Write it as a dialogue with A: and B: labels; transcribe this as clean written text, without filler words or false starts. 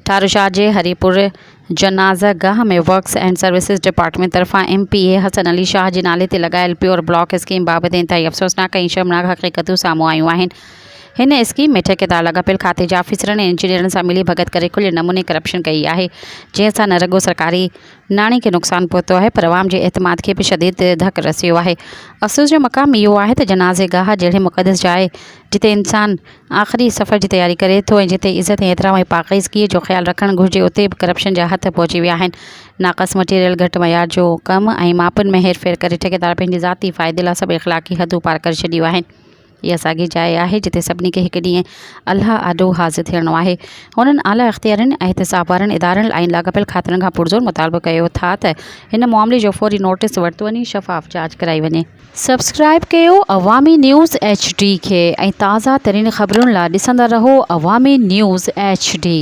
A: ٺاروشاهه جي هريپور جنازه گاهه ۾ works and services department طرفان M P A Hassan Ali Shah جي نالي تي لڳايل پيور بلاڪ اسڪيم بابت انتهائي افسوسناڪ ۽ شرمناڪ حقيقتون سامهون آيون آهن. هن اسڪيم ۾ ٺيڪيدار لاڳاپيل کاتي جي آفيسرن ۽ انجنيئرن سان ملي ڀڳت ڪري کليل نموني ڪرپشن ڪئي آهي جنهن سان نه رڳو سرڪاري ناڻي کي نقصان پهتو آهي پر عوام جي اعتماد کي به شديد ڌڪ رسيو آهي. افسوس جو مقام اهو آهي ته جنازي گاهه جهڙي مقدس جاء جتي انسان آخري سفر جي تياري ڪري ٿو ۽ جتي عزت ۽ احترام ۽ پاڪيزگيء جو خيال رکڻ گهرجي اتي به ڪرپشن جا هٿ پهچي ويا آهن. ناقص مٽيريل، گهٽ معيار جو ڪم ۽ ماپن ۾ هيرڦير ڪري ٺيڪيدار پنهنجي ذاتي فائدي لاء سڀ اخلاقي حدون پار ڪري ڇڏيون آهن. اها ساڳي جاء آهي جتي سڀني کي هڪ ڏينهن الله آڏو حاضر ٿيڻو آهي. هنن اعليٰ اختيارين، احتساب وارن ادارن ۽ لاڳاپيل کاتن کان پرزور مطالبو ڪيو ٿا ته هن معاملي جو فوري نوٽيس ورتو وڃي شفاف جاچ ڪرائي وڃي. سبسڪرائيب ڪيو عوامي نيوز ايڇ ڊي کي ۽ تازه ترين خبرن لا ڏسندا رهو عوامي نيوز ايڇ ڊي.